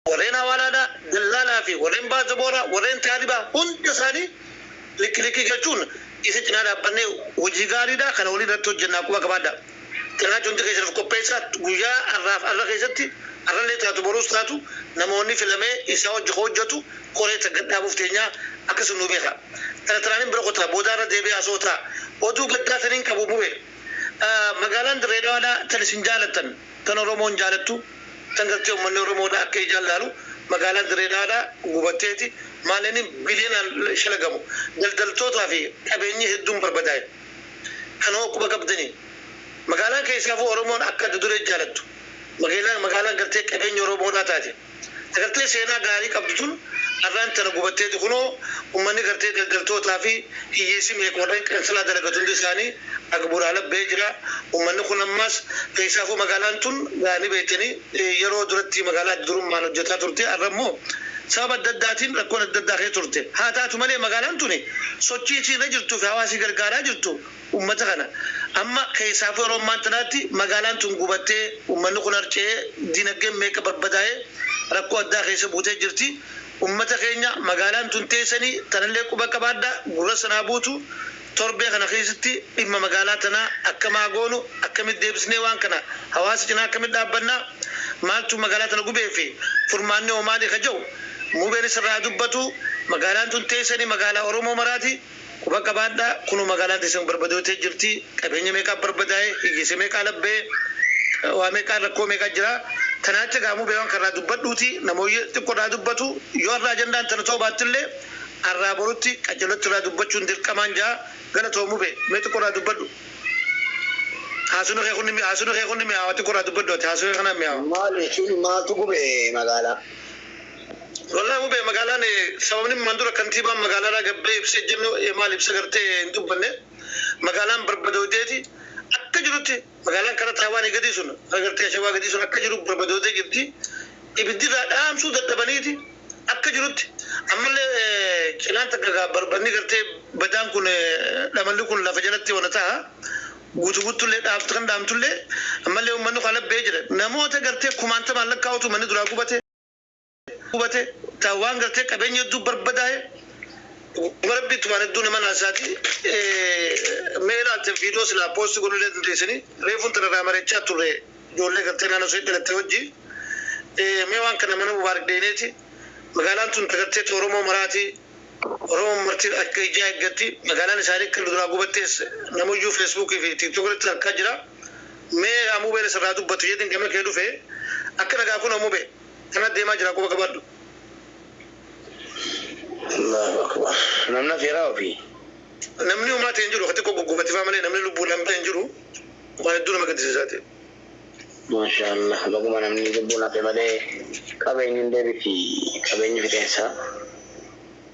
Warreen hawaalaadhaa, dallaalaa fi warreen baazabooraa, warreen taalibaa hunda isaanii likki likkii galchuun isa cinaa dhaabbannee hojii gaariidha kana waliin irratti hojjennaa quba qabaadha. Kanaa hundi keessan of qopheessaa. Guyyaa har'aaf har'a keessatti, har'allee taatu boruus taatu, namoonni filamee isaa hojii hojjetu koree gadhaabuuf teenyaa akkasuma nu beeka. Tana tanaanin bira qotaa boodaarra deebi'ee asoo ta'a. Oduu gaddaa saniin qabu mube. Magaalaan Dirree Dhawaadhaa tan isin jaalattan, tan Oromoon jaalattu, tan gartee uummanni Oromoodhaa akka ijaan laalu, magaalaan Dirree Dhawaadhaa gubatteeti maallaqni biliyoonaan shalagamu daldaltootaa fi qabeenyi hedduun barbadaa'e. Kana quba qabdanii magaalaan keessaafuu Oromoon akka adda duree jaalattu, magaalaan gartee qabeenya Oromoodhaa taate, gartee seenaa gaarii qabdu tun har'aan tana gubatteeti. Kunoo uummanni gartee daldaltootaa fi hiyyeessi meeqa warreen qeensalaa dalagatu hundi isaanii agburaa labbee jira. Uummanni kun ammas keessaafuu magaalaan tun gaanii beektanii yeroo duratti magaalaa adda durummaan hojjetaa turte. Har'a immoo sababa adda addaatiin rakkoon adda addaa keessa turte. Haa taatu malee magaalaan tuni sochii isiirra jirtuu fi hawaasii gargaaraa jirtu uummata kana. Amma keessaafuu yeroo ammaan tanaatti magaalaan tun gubattee, uummanni kun harca'ee, dinagdeen meeqa barbadaa'ee rakkoo addaa keessa buutee jirti. Uummata keenya, magaalaan tun teessanii tanallee quba qabaadhaa, gurra sanaa buutu. Torbee kana keessatti dhimma magaalaa tanaa akkamaa goonu, akkamitti deebisnee waan kana hawaasa cinaa akkamitti dhaabbannaa, maaltu magaalaa tana gubee fi furmaanni hoo maali ka jedhu mubeen isirraa dubbatu. Magaalaan tun teessanii magaalaa Oromoo maraati, quba qabaadhaa. Kunoo magaalaan teessan barbadootee jirti. Qabeenya meeqaa barbadaa'e, hiyyeessa meeqaa labbee, waa meeqaa, rakkoo meeqaa jira. Tanaacha gaa mubee waan kanarraa dubbadhuuti namoonni xiqqoodhaa dubbatu. Yoo har'aa ajandaan tana ta'uu baattillee har'aa borutti qajeelatti irraa dubbachuun dirqamaan jaa. Galatoo mubee, mee xiqqoodhaa dubbadhu. Haasunu kee kun mi'aawa. Xiqqoodhaa dubbadhu ati, haasunu kana mi'aawa. Maal jechuun, maaltu gube magaalaa? Wallahi mubee, magaalaan sababni mandura kantiibaan magaalaadhaa gabbee ibsee jennu maal ibsa gartee hin dubbanne. Magaalaan barbadooteeti akka jirutti. Magaalaan kara taawaanii gadii sun, gartee shawaa gadii sun akka jiru barbadootee jirti. Ibiddirraa dhaamsuu dadhabaniiti akka jirutti. Ammallee cinaan takka barbanni gartee badaan kun, dhamalli kun lafa jalatti wana ta'a. Guutuu guutuullee dhaabtu kan dhaamtullee ammallee uummanni kan labbee jira. Namoota gartee kumaantamaan lakkaa'utu manni duraa gubate waan gartee qabeenya hedduu barbadaa'e. Rabbi tumaan hedduu nama naasaati. Mee ilaalte viidiyoo silaa post godhuu dandeessanii. Reefuun tanarraa mari'achaa turre ijoollee gartee naannoo ishee dhalatte wajji. Mee waan kana mana Mubaarak deeneeti. Magaalaan tun tagartee Oromoo maraati. Oromoon marti akka ijaa eeggatti. Magaalaan isaanii akka duraa gubattees namayyuu Feesbuukii fi TikTok irratti argaa jira. Mee amuu beela sirraa dubbatu jedhin gama kee dhufe akka nagaa kun amuu bee kana deemaa jira, quba qabaadhu. Allahu akbar. Namni afeeraa ofii. Namni homaa ta'e hin jiru, xiqqoo guggubatifaa malee namni lubbuudhaan ba'e hin jiru. Waan hedduu nama gaddisiisaa ta'e. Maasha Allah. Baguma namni lubbuun hafe malee qabeenyi hin deebiti, qabeenyi fixeensa.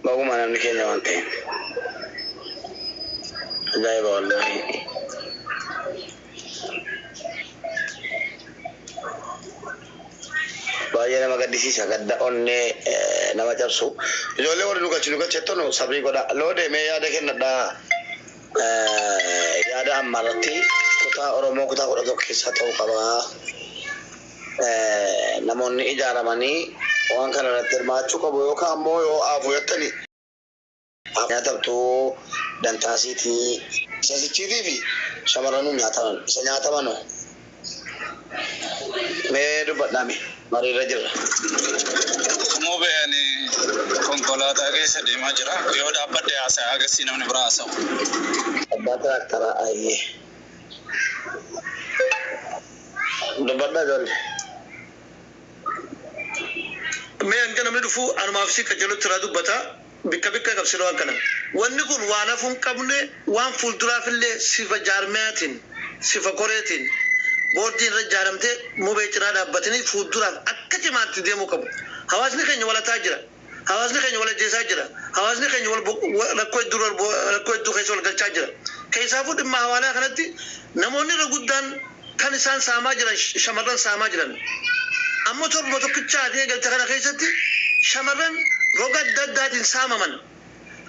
Baguma namni keenya waan ta'e. Ajaa'iba wallahi. Baay'ee nama gaddisiisa, gadda onnee nama cabsu. Ijoollee warri nu galchi nu galchettonu sabrii godha. Loo deemee yaada kennadhaa. Yaada ammaa irratti kutaa Oromoo kutaa 11 keessaa ta'uu qabaa. Namoonni ijaaramanii waan kana irratti hirmaachuu qabu yookaan ammoo yoo aafu jettani nyaatamtuu dantaasiitii isa sichiitii fi shamarranuu nyaataman isa nyaatamanu mee dubbadhaame, mariirra jirra. Mubee, ani konkolaataa keessa deemaa jira. Yoo dhaabbadhe haasa'aa agarsiis, namni biraa haasa'u. Abbaa tiraaktaraa, ayyee, dubbadhaa ijoollee. Mee hanga namni dhufu anumaaf si qajeelutti irraa dubbata. Bikka bikka qabsine waan kana. Wanni kun waan hafuu hin qabne, waan fuulduraafillee sifa jaarmiyaatiin, sifa koreetiin boordiin irra ijaaramtee mubee cinaa dhaabbatanii fuulduraaf akka cimaatti deemuu qabu. Hawaasni keenya walataa jira. Hawaasni keenya wal ajjeesaa jira. Hawaasni keenya wal rakkoo hedduu keessa wal galchaa jira. Keessaafuu dhimma hawaalaa kanatti namoonni irra guddaan kan isaan saamaa jiran shamarran saamaa jiran. Ammoo torbuma tokkichaa eegalte kana keessatti shamarran roga adda addaatiin saamaman.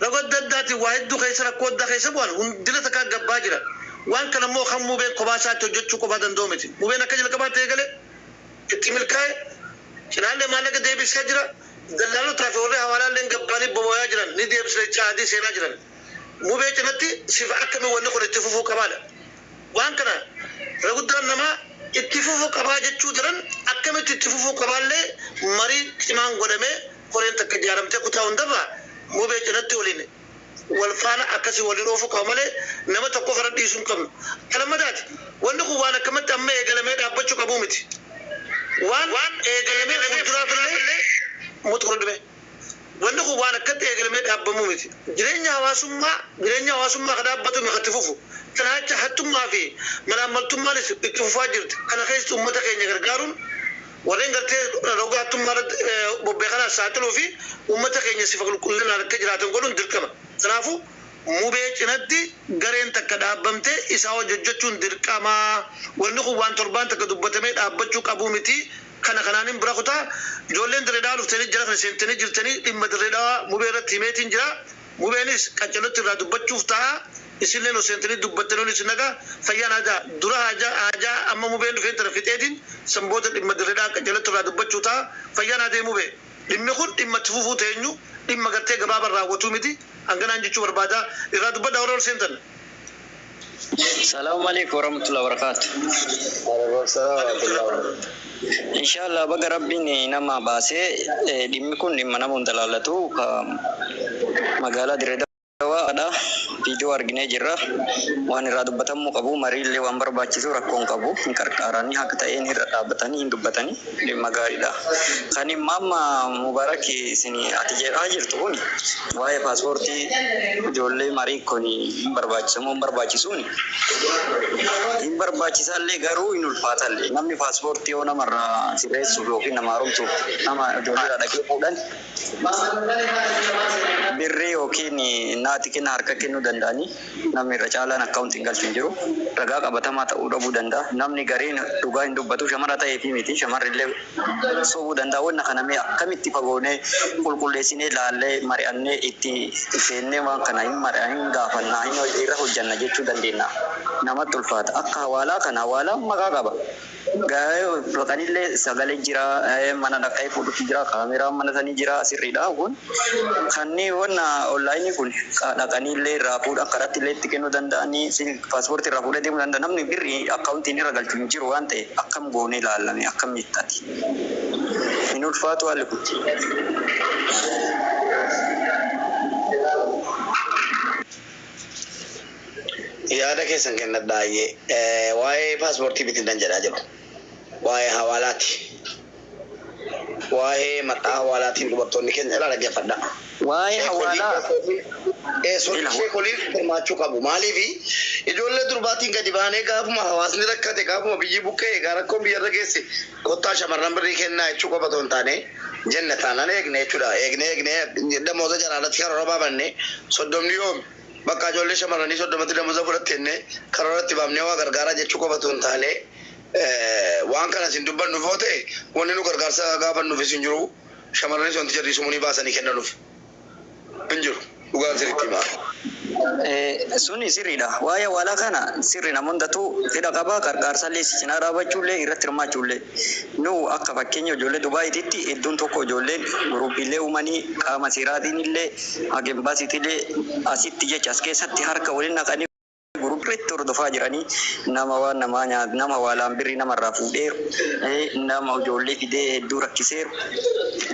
Roga adda addaatiin waa hedduu keessa, rakkoo addaa keessa bu'an hundina takkaa gabbaa jira. Waan kana immoo kan mubeen kophaa isaatti hojjechuu qofaa danda'u miti. Mubeen akka jalqabaatti eegale itti milkaa'e. Cinaallee maallaqa deebisaa jira. Dallaalotaa fi warri hawaalaallee gabbaanii bobooyaa jiran ni deebisne caadii seenaa jiran. Mubee cinatti sifa akkamii wanni kun itti fufuu qabaadha. Waan kana irra guddaan namaa itti fufuu qabaa jechuu jiran, akkamitti itti fufuu qabaallee marii cimaan godhamee, koreen takka ijaaramtee kutaa hundarraa mubee cinatti waliin wal faana akkasii waliin oofuu qaba malee nama tokko fara dhiisuu hin qabnu. Kana madaati wanni kun waan akkamatti amma eegalamee dhaabbachuu qabuu miti. Waan eegalamee fuulduraaf illee mutu dhume. Wanni kun waan akkatti eegalamee dhaabbamuu miti. Jireenya hawaasummaa ka dhaabbatu itti fufu. Kanaacha hattummaa fi malaammaltummaanis itti fufaa jirti. Kana keessatti uummata keenya gargaaruun, warreen gartee roga hattummaa irratti bobbee kana saaxiluu fi uummata keenya sifa qulqullinaan akka jiraatan godhuun dirqama. Kanaafuu mubee cinatti gareen takka dhaabbamtee isaa hojjechuun dirqama. Wanni kun waan torbaan takka dubbatamee dhaabbachuu qabuu miti. Kana kanaanin bira kutaa. Ijoolleen dirreedhaa dhuftanii jara kana seentanii jirtanii, dhimma dirreedhaa mubee irratti himeetiin jira. Mubeenis qaccalotti irraa dubbachuuf ta'a. Isinleen ol seentanii dubbattanii isin nagaa fayyaan haajaa dura haajaa amma mubeen dhufeen tana fixeetiin sanboota dhimma dirreedhaa qaccalotti irraa dubbachuu ta'a. Fayyaan haadee mubee. Dhimmi kun dhimma itti fufuu teenyu, dhimma gartee gabaabaa raawwatuu miti. Hanganaan jechuu barbaada. Irraa dubbadhaa warra ol seentan. Salaamu alaikum warahmatullahi wabarakatuh. Waalaikum salaam warahmatullahi wabarakatuh. Inshallah, baga Rabbiin nama baasee. Dhimmi kun dhimma nama hunda laallatu ka magaalaa Dirree Dawaadha. Viidiyoo arginee jirra. Waan irraa dubbatamuu qabu, mariillee waan barbaachisu rakkoon qabu, hin qarqaaranii haqa ta'een irra dhaabbatanii hin dubbatanii, dhimma gaariidha. Kan dhimma amma Mubarak isin ati jedhaa jirtu kun, waa'ee paaspoortii ijoollee marii kun hin barbaachisu moo hin barbaachisuuni? Hin barbaachisallee, garuu hin ulfaatallee. Namni paaspoortii yoo namarraa sirreessuuf yookiin nama haaromsuuf nama ijoollee dhaqee fuudhan, birrii yookiin naati kenna harka kennuu danda'anii, namni irra caalaan akkaawuntiin galchu hin jiru. Ragaa qabatamaa ta'uu dhabuu danda'a. Namni gariin dhugaa hin dubbatu, shamara ta'ee fi miti, shamarri illee sobuu danda'a. Wanna kana mee akkamitti fagoonee qulqulleessinee laallee mari'annee itti seennee waan kana hin mari'an, hin gaafannaa, hin irra hojjanna jechuu dandeenya? Namatti ulfaata. Akka hawaalaa kana, hawaalaan maqaa qaba. Dhaqanillee sagalee jira, mana dhaqee fuudhutu jira, kaameraan mana sanii jira, sirriidha kun. Kanneen wanna onlaayinii kun dhaqaniillee irraa fuudhan, karaatti illee itti kennuu danda'anii, paaspoortii irraa fuudhee deemuu danda'a. Namni birrii akkaawuntiin irra galchu hin jiru waan ta'e, akkam goonee ilaalame, akkam jettati? Hin ulfaatu haalli kun. Yaada keessan kennadhaa. Ayyee, waa'ee paaspoortii bitindan jedhaa jiru. Waa'ee hawaalaati. Waa'ee maqaa hawaalaatiin dubartoonni keenya irraa dhaggeeffadhaa. Waa'ee hawaalaa. Sheekoliin hirmaachuu qabu. Maaliifi ijoollee durbaatiin gadi baanee gaafuma hawaasni rakkate, gaafuma biyyi buqqee egaa rakkoon biyyarra geesse, kottaa shamarran birrii kennaa jechuu qofa otoo hin taane, jenna taanaan eegne jechuudha. Eegne eegne damooza jaraarratti karoora baafanne, 30 yoomi bakka ijoollee shamarranii 30tti damooza fudhattenne karoora itti baafnee waa gargaaraa jechuu qofa otoo hin taane, waan kana isin dubbannuuf yoo ta'e, wanni nu gargaarsa gaafannuufis hin jiru. Shamarranis wanti jarri sumanii baasanii kennanuuf hin jiru. Dhugaan sirriitti himaa. Suni sirriidha. Waa'ee hawaalaa kana sirri, nama hundatu fedha qaba. Qarqaarsallee si cinaa dhaabachuullee irratti hirmaachuullee. Nu akka fakkeenya ijoollee Dubaayiititti hedduun tokko ijoolleen guruupiilee uumanii qaama seeraatiin illee hagembaasiitillee asitti jecha as keessatti harka waliin naqanii guruupiitti hordofaa jiranii, nama waan namaa nyaatu, nama hawaalaan birrii namarraa fuudheeru, nama ijoollee fidee hedduu rakkiseeru,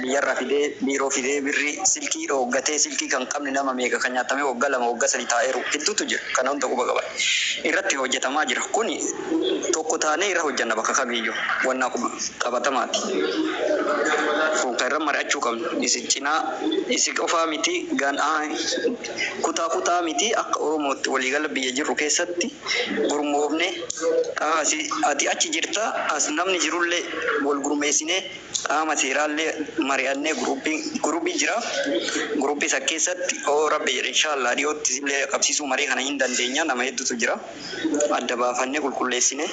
biyyarraa fidee biiroo fidee birrii silkii dhooggatee, silkii kan qabne nama meeqa kan nyaatamee waggaa 2, waggaa 3 taa'eeru hedduutu jira. Kana hunda quba qaban irratti hojjetamaa jira. Kuni tokko taanee irra hojjanna bakka kamiyyuu, wannaa qabatamaati. Kun kan irra mari'achuu qabnu isin cinaa isi qofaa miti, ganaa kutaa kutaa miti, akka Oromootti waliigala biyya jirru keessatti gurmoofne, ati achi jirta, as namni jirullee wal gurmeessinee qaama seeraallee mari'annee guruupii jira. Guruupii isa keessatti oo Rabbi jedhe, inshallah dhiyootti illee qabsiisuu marii kana hin dandeenya. Nama hedduutu jira. Adda baafannee qulqulleessine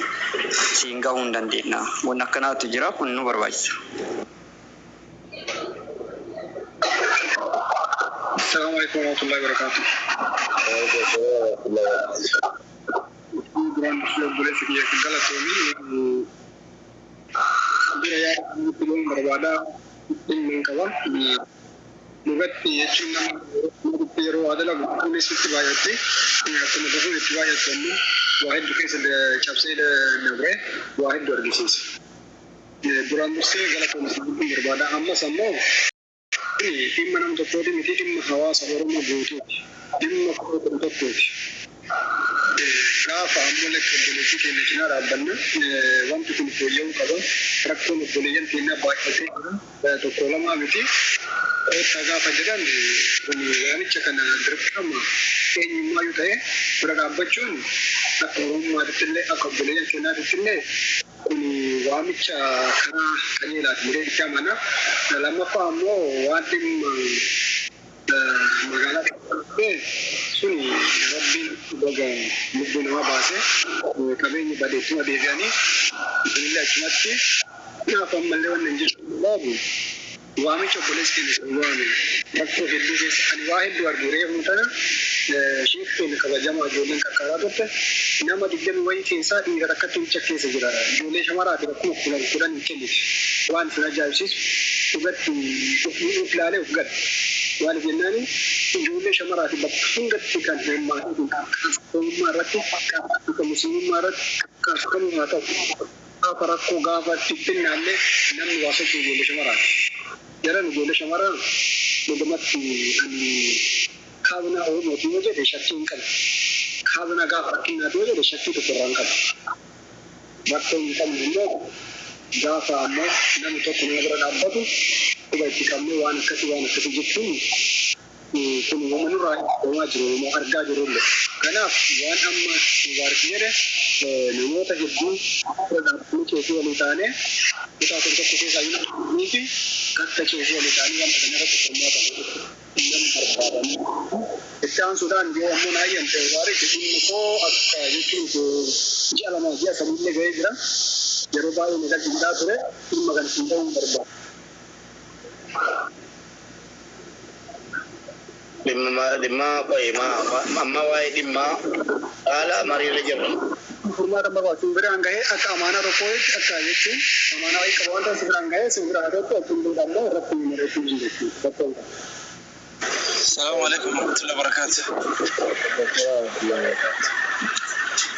siin gahuu hin dandeenya. Wanni akkanaatu jira, kun nu barbaachisa. Assalamu alaikum warahmatullahi wabarakatuh. Duraan dursee obboleessa kiyya galatoomi. Bira. Yaada barbaada dhimma hin qaba. Dhugatti jechuun nama yeroo waa dalagu kunis itti baay'atti. Akkuma dhufuun itti baay'attu ammoo waa hedduu keessa cabsee dabree waa hedduu argisiisa. Duraan dursee galatoomsa barbaada. Ammas ammoo dhimma nama tokkooti miti, dhimma hawaasa Oromoo guutuuti. Dhimma 11,000ti. Gaafa ammoo lakki obboleettii keenya cinaa dhaabbanna, wanti kun fooyya'uu qaba. Rakkoon obboleeyyan keenyaa baay'atee jira. Tokko lamaa miti. Kottaa gaafa jedhan, kun waamicha kana dirqama eenyummaayyuu ta'e bira dhaabbachuun akka Oromummaatitti illee akka obboleeyyan keenyaatitti illee kun waamicha karaa qajeelaati jedhee itti amana. Lammaffaa ammoo waan dhimma magaalaa suni, Rabbiin baga lubbuu namaa baase, qabeenyi badeettuma deebi'anii isinillee achumatti. Kanaaf ammallee wannan jechuun baabu, waamicha obboleessi keenya sun waame, rakkoo hedduu keessa ani waa hedduu arge. Reefuu tana sheek keenya kabajamaa ijoolleen qarqaraa turte, nama 20 wayii keessaa dhiira takkatti wicha keessa jira. Ijoollee shamaraati rakkoo 10 10 hin kennite. Waan isin ajaa'ibsiisu, dhugatti of ilaalee of gad maaliif jennaani, ijoollee shamaraati bakka hundatti kan hirmaatee qarqaarsa irratti, qarqaarsa musliimummaa irratti, qarqaarsa kamuu haa ta'u, gaafa rakkoo, gaafa dhiphinnaallee namni waa socho'u ijoollee shamaraati. Jaran ijoollee shamaraa dhugumatti ani kaabinaa Oromooti yoo jedhe shakkii hin qabu. Kaabinaa gaafa rakkinaati yoo jedhe shakkii tokko irraa hin qabu. Rakkoo hin qabne immoo gaafa ammoo namni tokko nama bira dhaabbatu quba itti qabnee waan akkasii waan akkasii jechuun kun uumama nurraa eegamaa jiru, uumama argaa jirrullee. Kanaaf waan amma Mubaarak jedhe, namoota hedduu bira dhaabbannee ceesii walii taanee kutaa tokko tokko keessaa yoo fi akka ceesii walii ta'anii wanta kana irratti furmaata godhu nan barbaada. Itti aansuudhaan yoo ammoo na hayyamte Mubaarak, dhimmi koo akka jechuun ji'a 2, ji'a 3 illee ga'ee jira. Yeroo baay'ee na galchisaa ture, dhimma kana siin ta'uu barbaada. Dhimma amma waa'ee dhimma haala mariirra jirra. Furmaata barbaadu si biraan gahee akka amaanaa tokkootti, akka jechuun amaanaa wayii qaba waan ta'eef si biraan gahee si biraa tokko ittiin duudhammoo irratti mari'achuu hin jechuudha. السلام عليكم ورحمة الله وبركاته.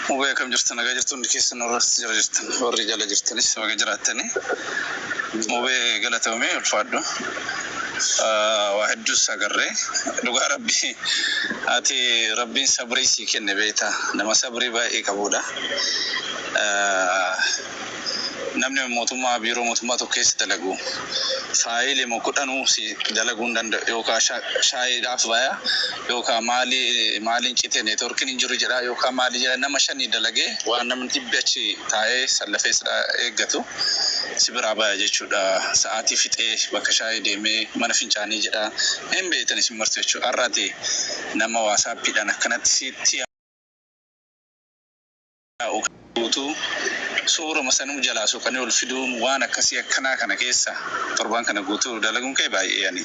Mubee, akkam jirtan? Nagaa jirtu? Hundi keessan warra jira jirtan, warri jala jirtanis baga jiraattanii. Mubee, galatoomee, ulfaadhu. Waa hedduus agarree, dhugaa Rabbii ati Rabbiin sabrii sii kenne, beektaa, nama sabrii baay'ee qabudha. Namni mootummaa biiroo mootummaa tokko keessa dalagu faayilii 10nuu si dalaguu hin danda'u, yookaan shaayiidhaaf baya, yookaan maali maaliin cite, neetworkiin hin jiru jedha, yookaan maali jedha. Nama shanii dalagee waan namni 100 achi taa'ee sallafee eeggatu si biraa baya jechuudha. Sa'aatii fixee bakka shaayii deemee mana fincaanii jedha, hin beektan isin martu jechuudha. Har'aati nama WhatsAppiidhaan akkanatti sitti yaa'u guutuu suuruma sanuu jalaa suuqanii ol fiduun, waan akkasii akkanaa kana keessa torban kana guutuu dalaguun kee baay'ee ani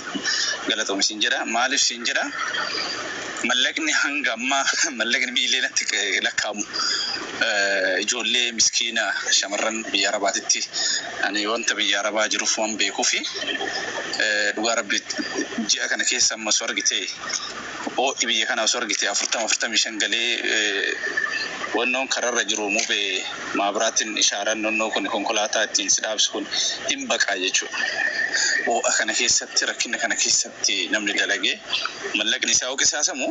galatoomi siin jedha. Maaliif siin jedha? Mallaqni hanga ammaa mallaqni miiliyoonatti lakkaa'amu ijoollee miskiina shamarran biyya Arabaatitti, ani wanta biyya Arabaa jiruuf waan beekuufi, dhugaa Rabbi ji'a kana keessa amma osoo argite, ho'i biyya kana osoo argite, 40, 45 galee, wannoon kararra jiru, mubee, maabiraatiin ishaaran nonnoo kun konkolaataa ittiin si dhaabsu kun hin baqaa jechuudha. Ho'a kana keessatti, rakkina kana keessatti namni dalagee mallaqni isaa yoo qisaasamu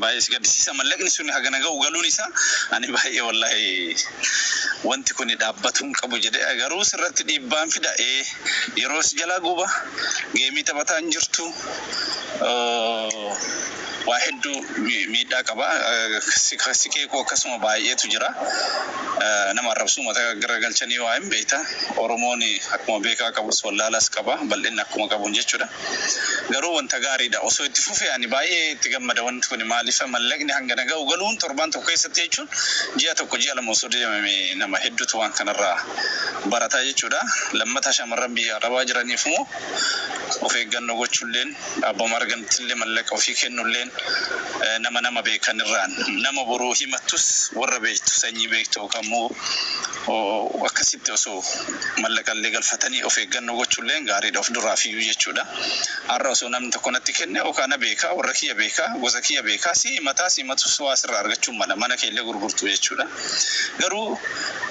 baay'ee si gaddisiisa. Mallaqni sun hagana ga'u galuun isaa ani baay'ee, wallahi, wanti kun dhaabbatuu hin qabu jedhee. Garuu sirratti dhiibbaan fida, ee, yeroo si jalaa guba, geemii taphataa hin jirtu, waa hedduu miidhaa qaba. Si qeequu akkasuma baay'eetu jira. Nama arrabsuu mataa garagalchanii waa hin beekta. Oromoon akkuma beekaa qabus wallaalas qaba, bal'inna akkuma qabuun jechuudha. Garuu wanta gaariidha. Osoo itti fufee ani baay'ee itti gammada. Wanti kun maaliif mallaqni hangana ga'u galuun torbaan tokko keessatti jechuun ji'a 1, ji'a 2 osoo deemame nama hedduutu waan kanarraa barataa jechuudha. Lammata shamarran biyya Arabaa jiraniif immoo of eeggannoo gochuulleen, dhaabbama argantillee mallaqa ofii kennulleen Nama nama beekan irraan nama boruu himattus warra beektu, sanyii beektu yookaan immoo akkasitti osoo mallaqallee galfatanii of eeggannoo gochuullee gaariidha of duraaf iyyuu jechuudha. Har'a osoo namni tokko natti kenne yookaan na beekaa, warra kiyya beekaa, gosa kiyya beekaa, si himataa, si himatus waa sirraa argachuun mala mana keellee gurgurtu jechuudha. Garuu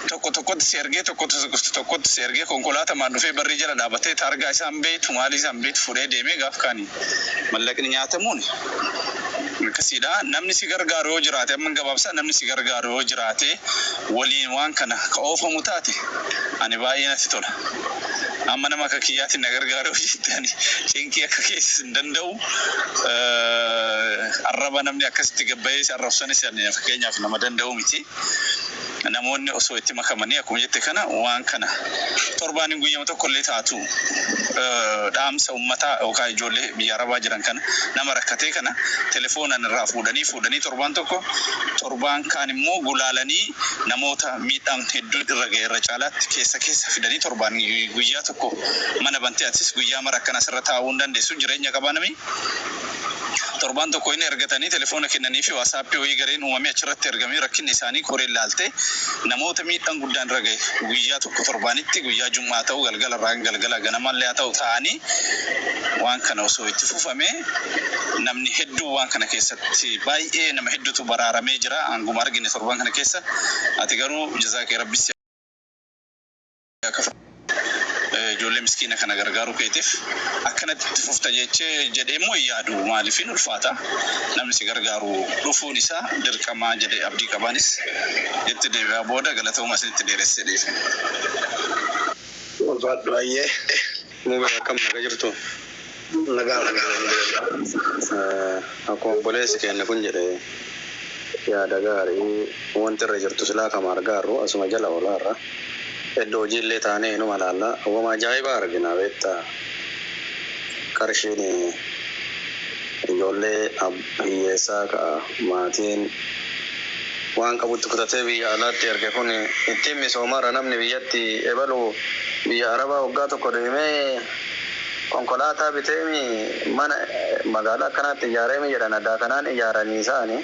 tokko tokkotti si ergee, tokko tokkotti si ergee, konkolaatamaan dhufee barrii jala dhaabatee, taargaa isaan beektu, maalii isaan beektu fuudhee deemee, gaaf kaani mallaqni nyaatamuun akkasiidha. Namni si gargaaru yoo jiraate, amma gabaabsaa, namni si gargaaru yoo jiraate, waliin waan kana ka oofamu taate, ani baay'ee natti tola. Amma nama akka kiyyaatiin na gargaaru yoo jette, ani cinqii akka keessa hin danda'u. Arraba namni akkasitti gabbayee si arrabsanis ani fakkeenyaaf nama danda'u miti. Namoonni osoo itti makamanii, akkuma jette kana, waan kana torbaan guyyama tokko illee taatu dhaamsa uummataa yookaan ijoollee biyya arabaa jiran kana, nama rakkatee kana telefoonaan irraa fuudhanii fuudhanii, torbaan tokko, torbaan kaan immoo gulaalanii, namoota miidhaan hedduu irra ga'e irra caalaatti keessa keessa fidanii, torbaan guyyaa tokko mana bantee, atis guyyaa mara akkana asirra taa'uu hin dandeessu, jireenya qabaa namni. Torbaan tokko inni ergatanii telefoona kennanii fi WhatsAppii wayii gareen uumamee achirratti ergamee, rakkinni isaanii koreen laaltee, namoota miidhaan guddaan irra ga'e guyyaa tokko torbaanitti, guyyaa jum'aa ta'u, galgala irraa galgala ganamallee haa ta'u, ta'anii waan kana osoo itti fufamee, namni hedduu waan kana keessatti baay'ee nama hedduutu baraaramee jira hanguma argine torbaan kana keessa. Ati garuu jazaa kee rabbi si akka ijoollee miskiina kana gargaaruu keetiif akkanatti itti fufta jechee jedhee immoo hin yaadu. Maaliifin ulfaata, namni si gargaaru dhufuun isaa dirqamaa jedhee abdii qabaanis itti deebi'aa. Booda galatooma, isinitti dheeressee dhiise. Ulfaadhu, baay'ee. Mubee, akkam naga jirtu? Nagaa, alhamdulillah. Akkuma obboleessi keenya kun jedhe, yaada gaarii wanti irra jirtu silaa kama argaarru asuma jala olaarra. Iddoo hojiillee taanee inuma laalla. Wama ajaa'ibaa argina beektaa. Qarshiin ijoollee hiyyeessaa ka maatiin waan qabutti kutatee biyya alaatti erge kun ittiin misoomaarra, namni biyyatti ebalu biyya arabaa waggaa tokko deemee konkolaataa biteemi, mana magaalaa akkanaatti ijaareemi jedhan, addaa kanaan ijaaranii isaani.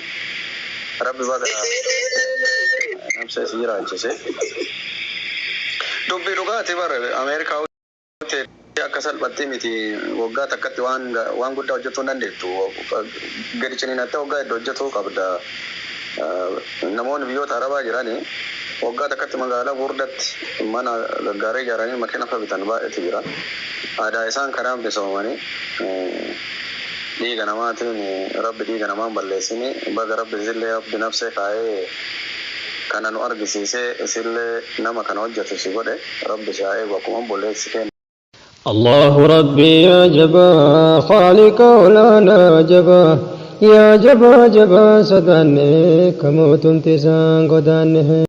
Rabbi baga namsee si jiraachise. Dubbii dhugaati bar, Ameerikaa akka salphatti miti. Waggaa takkatti waan guddaa hojjetuu hin dandeettu. Gadi ciniinattee waggaa hedduu hojjetuu qabda. Namoonni biyyoota arabaa jirani waggaa takkatti magaalaa gurdaatti mana gaggaarii ijaaranii makiina fa bitan baay'eetu jira. Aadaa isaan kanaan misoomanii dhiiga namaatiin, rabbi dhiiga namaan balleessini. Baga rabbi isillee rabbi nafsee kaa'ee kana nu argisiisee, isillee nama kana hojjetu si godhe. Rabbi si haa eegu akkuma obboleessi keenya. الله ربي يا جبا خالق ولانا جبا يا جبا جبا صداني كموت انتسان قداني.